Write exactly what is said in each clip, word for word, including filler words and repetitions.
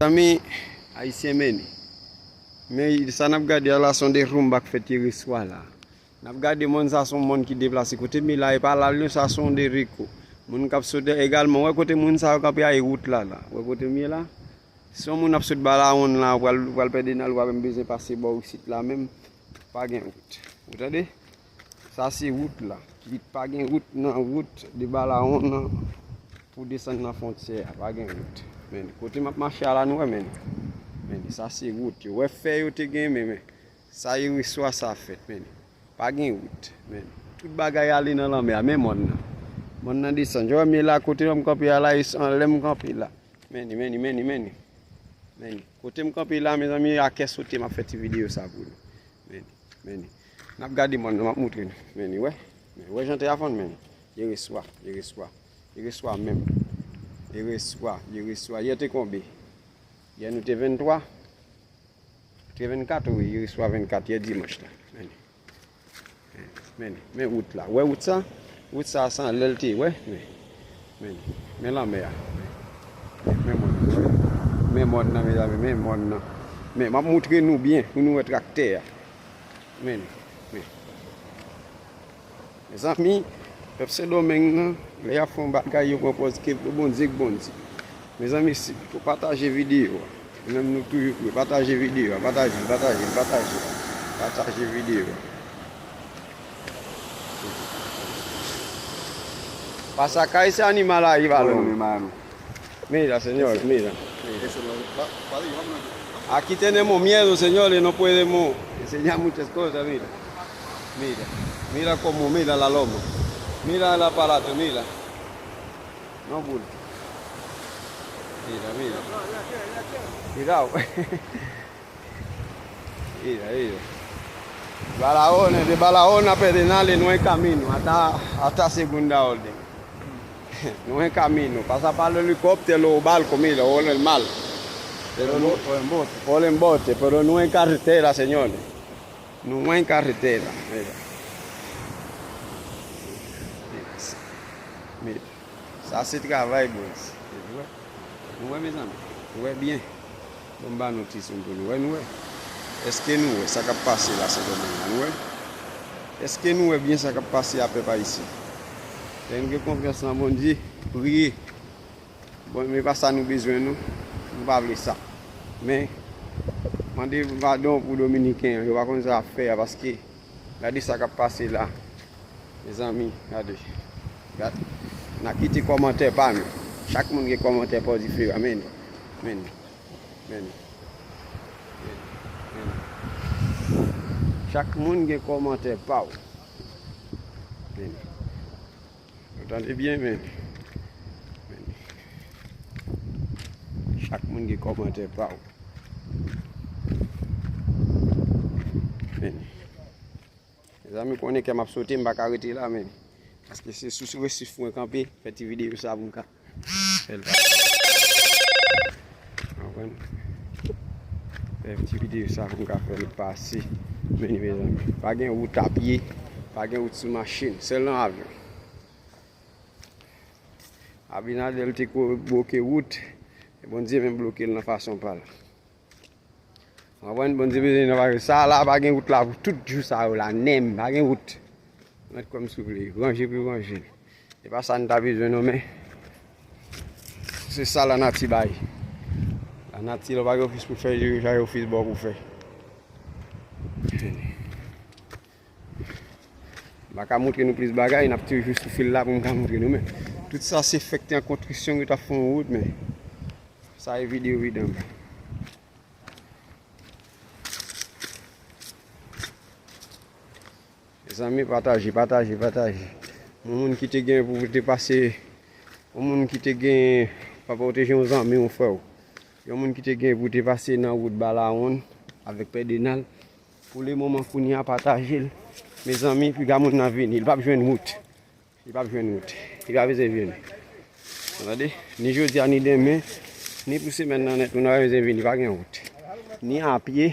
Zanmi ayisyen, men men sa n ap gade a la, se yon de rumba k fèt yè swa la. N ap gade mòn sa, se yon mòn ki deplase. Kote m ye la, e pa la l non, sa se yon de reko. Moun k ap sot egalman. Wè kote moun sa yo kanpe a, e wout la la. Wè kote m ye la. Si yon moun ap sot Balawon la, pral, pral Pèdenal, ou pa menm bezwen pase bò isit la menm. Pa gen wout. Ou tande? Sa se wout la. Li pa gen wout nan wout de Balawon nan pou desann nan fwontyè a. Pa gen wout. Men kote m ap mache a la, nou wè, men. Men sa se wout. Yo wè fè yo te gen, men, men. Sa yè swa sa fèt, men. Pa gen wout, men. Tout bagay ale nan lanmè a, men mòn nan. Mòn nan desann. Jòm ye la, kote m kanpe a la, e anlè m kanpe la. Men, men, men, men. Men, kote m kanpe la, mezanmi, a kè sote m ap fè ti videyo sa pou nou. Men, men. N ap gade mòn nan, m ap moutre nou. Men, wè. Men, wè jan tè a fann, men. Yè swa, yè swa. Yè swa menm. Yè swa, yè swa. Yè te konbe? Yè nou te venntwa. Te vennkat, wi, yè swa vennkat, yè dimanch la. Men, men, men wout la. Wè wout sa? Wout sa, sa anlè l te, wè. Men, men, men lanmè a. Men, men mòn nan, wè. Men mòn nan, mezanmi, men mòn nan. Men, m ap moutre nou byen, pou nou wè traktè a. Men, men. Mezanmi, pèp Sendomeng nan, lè y ap fè yon bagay, yo pran pòz ke Bondye k Bondye. Mezanmi, si, pou pataje videyo a. Menm nou toujou pou pataje videyo a, pataje, pataje, pataje. Pataje videyo a. Pasa kay se animal a rival. Mira, señor, mira. Mira. Aquí tenemos miedo, señores, no podemos enseñar muchas cosas, mira. Mira, mira cómo, mira la loma. Mira el aparato, mira. No bulto. Mira, mira. Cuidado. Mira, mira. Barahona, de Barahona a Pedernales no hay camino, hasta, hasta segunda orden. No hay camino. Pasa pa helicóptero o barco, mira, o el mar. Pero no, o en bote. O en bote, pero no hay carretera, señores. No hay carretera. Mira. Mira. Mira. Sa se travay Bondye. Nou wè? Nou wè, mezanmi? Nou wè byen? Bon, m ba nou ti soun pou nou wè, nou wè? Èske nou wè sa k ap pase la, Sendomeng la, nou wè? Èske nou wè byen sa k ap pase a, pèp ayisyen? Lè nou gen konfyans nan Bondye, priye. Bon, men pa sa nou bezwen, non. Nou pa vle sa. Men, mande padon pou Dominiken an, yo pa konn sa y ap fè a, paske gade sa k ap pase la. Mezanmi, gade. Gade. N a kite kòmantè pa nou. Chak moun gen kòmantè pa w diferan. Men, men, men, men, men. Chak moun gen kòmantè pa w. Men. Ou tande byen, men. Men. Chak moun gen kòmantè pa w. Men. Mezanmi, konnen kè m ap sote, m pa ka rete la, men. Paske se sou, sou resif mwen kanpe, fè ti videyo sa pou m ka fè l pase. Konprann? Fè ti videyo sa pou m ka fè l pase. Men, mezanmi, pa gen wout a pye, pa gen wout sou machin, sèl nan avyon. Abinader te ko-, bloke wout, Bondye menm bloke l nan fason pa l. Konprann? Bondye bezwen nan bagay sa la, pa gen wout la pou tout jou sa yo la, menm, pa gen wout. Mèt kòm souple, ranje pou ranje. E pa sa n ta bezwen non, men se sa lanati bay. Lanati, lè w pa gen ofis pou fè, yo jare ofis ba w pou fè. M pa ka montre nou plis bagay, n ap toujou sou fil la pou m ka montre nou, men tout sa se fèk te an konstriksyon, yo t ap fè yon wout, men sa e vide yo vide anba. Mezanmi, pataje, pataje, pataje. Yon moun ki te gen pou te pase, yon moun ki te gen, pa pwoteje yon zanmi, yon frè w. Yon moun ki te gen pou te pase nan wout Balawon avèk Pèdenal. Pou le moman, kounye a, pataje l. Mezanmi, piga moun nan vini. Li p ap jwenn wout. Li p ap jwenn wout. Li pa bezwen vini. Tande? Ni jodi a, ni demen, ni pou semèn nan nèt, moun pa bezwen vini. Pa gen wout. Ni a pye.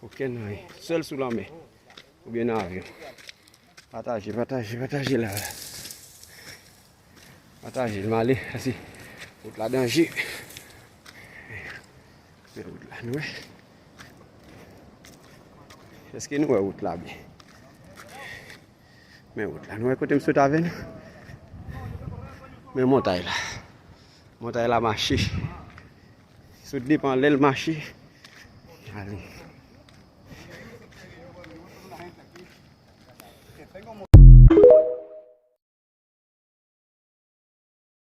Okenn anyen. Sèl sou lanmè. Oubyen nan avyon. Pataje, pataje, pataje la. Pataje l, m ale, paske wout la danje. Men wout la, nou wè. Èske nou wè wout la byen? Men wout la, nou wè kote m sot avè nou? Men montay la. Montay la mache. Sot depan lè l mache. Ale.